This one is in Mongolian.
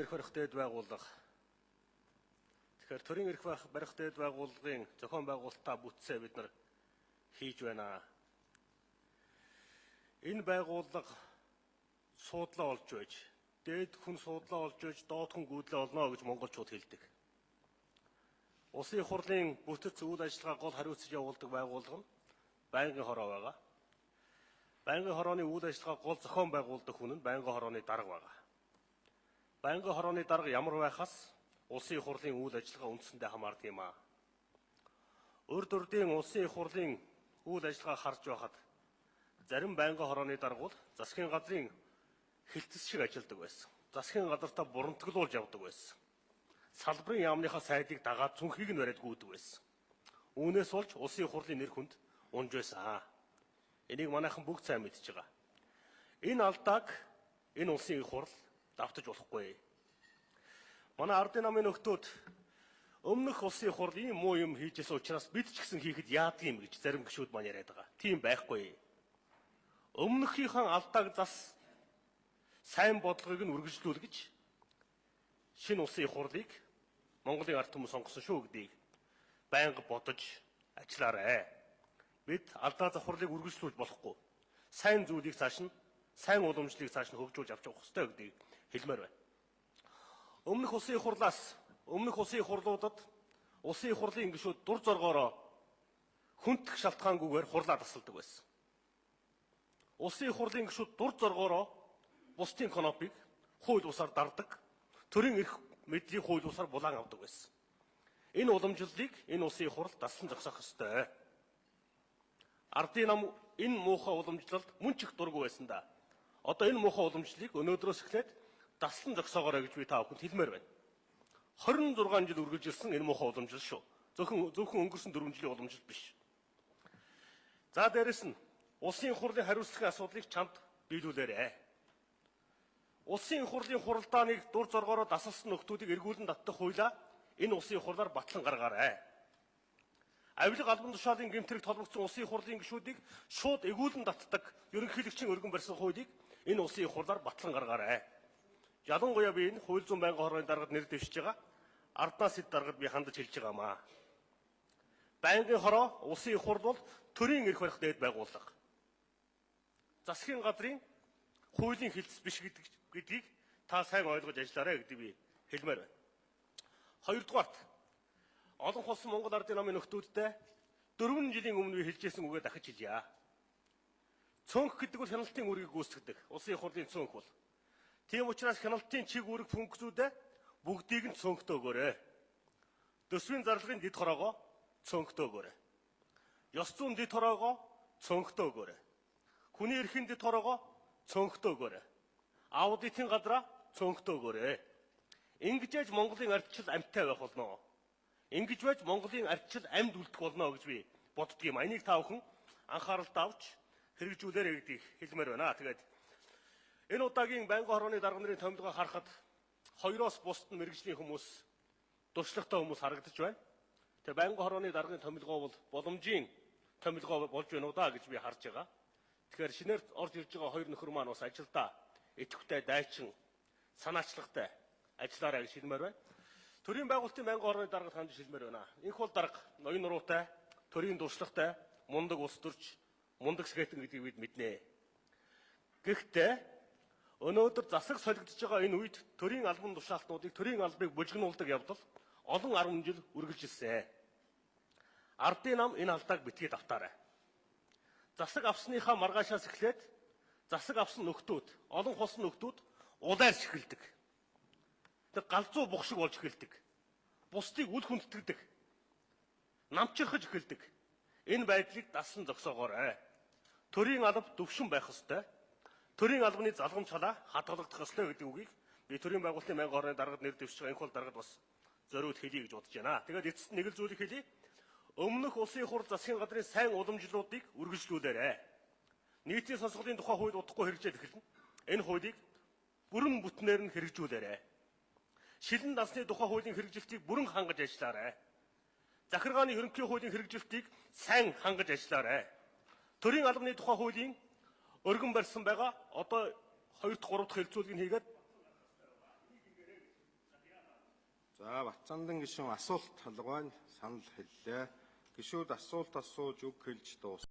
төрийн эрх барих дээд байгууллага. Тэгэхээр төрийн эрх барих дээд байгууллагын зохион байгуулалтаа бүтцээ бид нар хийж байна. Энэ байгууллага суудлаа олж байж, дээд хүн суудлаа олж байж, доод хүн гүйдлээ олно гэж монголчууд хэлдэг. Улсын их хурлын бүтэц үйл ажиллагаа гол хариуцаж явуулдаг байгууллага нь байнгын хороо байгаа. Байнгын хорооны үйл ажиллагаа гол зохион байгуулдаг хүн нь байнгын хорооны дарга байгаа. Байнгын хорооны дарга ямар байхаас улсын их хурлын үйл ажиллагаа үндсэндээ хамаардаг юм аа. Урд урдын улсын их хурлын үйл ажиллагаа харж байхад зарим байнгын хорооны дарга бол засгийн газрын хэлтэс шиг ажилладаг байсан. Засгийн газартаа бурамтгалуулж явдаг байсан. Салбарын яамныхаа сайдыг дагаад цүнхийг нь бариад гүйдэг байсан. Үүнээс болж улсын их хурлын нэр хүнд унж байсан. Энийг манайхан бүгд сайн мэдж байгаа. Энэ алдааг энэ улсын их хурл давтаж болохгүй. Манай ардын намын нөхдүүд өмнөх улсын их хурл ийм муу юм хийжсэн учраас бид ч гэсэн хийхэд яадаг юм гэж зарим гишүүд маань яриад байгаа. Тийм байхгүй. Өмнөхийнхээ алдааг зас сайн бодлогыг нь үргэлжлүүл гэж шинэ улсын их хурлыг Монголын ард түмэн сонгосон шүү гэдгийг байнга бодож ажиллаарай. Бид алдаа завхарлыг үргэлжлүүлж болохгүй. Сайн зүйлийг цааш нь, сайн уламжлалыг цааш нь хөгжүүлж авч явах ёстой гэдгийг хэлмээр байна. Өмнөх улсын их хурлаас, өмнөх улсын их хурлуудад улсын их хурлын гишүүд дур зоргоороо хүндэх шалтгаангүйгээр хурлаа тасалдаг байсан. Улсын их хурлын гишүүд дур зоргоороо бусдын кнопыг хууль бусаар дардаг, төрийн эрх мэдлийг хууль бусаар булаан авдаг байсан. Энэ уламжлалыг энэ улсын их хурл даслан зогсоох ёстой. Ардын нам энэ муухай уламжлалд мөн ч их дургүй байсан да. Одоо энэ муухай уламжлалыг өнөөдрөөс эхлээд даслан зогсоогоорой гэж би та бүхэнд хэлмээр байна. 26 жил үргэлжилсэн энэ муухай уламжлал шүү. Зөвхөн өнгөрсөн 4 жилийн уламжлал биш. За дээрэс нь улсын хурлын хариуцлагын асуудлыг чамд биелүүлээрэй. Улсын хурлын хуралдааныг дур зоргоороо дасалсан нөхдүүдийг эргүүлэн татдах хуулиа энэ улсын хурлаар батлан гаргаарай. Авилга албан тушаалын гэмт хэрэг толбогдсон улсын хурлын гишүүдийг шууд эгүүлэн татдаг ерөнхийлөгчийн өргөн барьсан хуулийг энэ улсын хурлаар батлан гаргаарай. Ялангуяа би энэ хууль зүйн байнгын хорооны даргад нэр дэвшиж байгаа Арднаас хэд даргад би хандаж хэлж байгаамаа. Байнгын хороо улсын их хурл бол төрийн эрх барих дээд байгууллага. Засгийн газрын хуулийн хэлтэс биш гэдгийг та сайн ойлгож ажиллаарай гэдэг би хэлмээр байна. Хоёрдугаарт олон улсын Монгол Ардын намын нөхдүүдтэй 4 жилийн өмнө би хэлжсэн үгээ дахиж хэлье. Цөөнх гэдэг бол хяналтын үүргийг гүйцэтгэдэг. Улсын их хурлын цөөнх бол. Тийм учраас хяналтын чиг үүрэг функцүүдээ бүгдийг нь цөөнхтөө өгөөрэй. Төсвийн зарлагын дэд хороогоо цөөнхтөө өгөөрэй. Ёс зүйн дэд хороогоо цөөнхтөө өгөөрэй. Хүний эрхийн дэд хороогоо цөөнхтөө өгөөрэй. Аудитын газраа цөөнхтөө өгөөрэй. Ингэж яаж Монголын ардчил амьттай байх болно. Ингэж байж Монголын ардчил амьд үлдэх болно гэж би боддөг юм. Энийг та бүхэн анхааралд авч хэрэгжүүлээрэй гэдгийг хэлмээр байна. Тэгээд энэ удаагийн байнгын хорооны дарга нарын томилгоо харахад хоёроос бусд нь мэргэжлийн хүмүүс, туршлагатай хүмүүс харагдаж байна. Тэгээ байнгын хорооны даргын томилгоо бол боломжийн томилгоо болж байна уу да гэж би харж байгаа. Тэгэхээр шинээр орж ирж байгаа хоёр нөхөр маань бас ажилдаа идэвхтэй, дайчин, санаачлагтай ажиллаарай гэж хэлмээр байна. Төрийн байгуулалтын байнгын хорооны даргад хандж хэлмээр байна. Инх бол дарга ноён нуруутай, төрийн туршлагатай, мундаг улс төрч, мундаг скетэн гэдгийг бид мэднэ. Гэхдээ өнөөдөр засаг солигдож байгаа энэ үед төрийн албан тушаалтнуудыг, төрийн албыг бужигнуулдаг явдал олон 10 жил үргэлжилсэн. Ардын нам энэ алдааг битгий давтаарай. Засаг авсныхаа маргаашаас эхлээд засаг авсан нөхдүүд, олон хулсан нөхдүүд улайрч эхэлдэг. Тэг галзуу бух шиг болж эхэлдэг. Бусдыг үл хүндтгэдэг. Намчирхаж эхэлдэг. Энэ байдлыг дасан зогсоогоорой. Төрийн алба төвшин байх ёстой. Төрийн албаны залгамж халаа хадгалагдах ёстой гэдэг үгийг би төрийн байгуулалтын байнгын хорооны даргад нэр дэвшиж байгаа энх бол даргад бас зориуд хэлье гэж бодож байна. Тэгээд эцэст нэг л зүйлийг хэлье. Өмнөх улсын хурл засгийн газрын сайн уламжлалуудыг үргэлжлүүлээрэй. Нийтийн сонсголын тухай хууль удахгүй хэрэгжээд эхэлнэ. Энэ хуулийг бүрэн бүтнээр нь хэрэгжүүлээрэй. Шилэн дансны тухай хуулийн хэрэгжилтийг бүрэн хангаж ажиллаарай. Захиргааны ерөнхий хуулийн хэрэгжилтийг сайн хангаж ажиллаарай. Төрийн албаны тухай хуулийн өргөн барьсан байгаа. Одоо 2 дахь 3 дахь хэлцүүлгийг хийгээд За, Батцандан гишүүн асуулт алга байна. Санал хэллээ. Гишүүд асуулт асууж, үг хэлж дуус.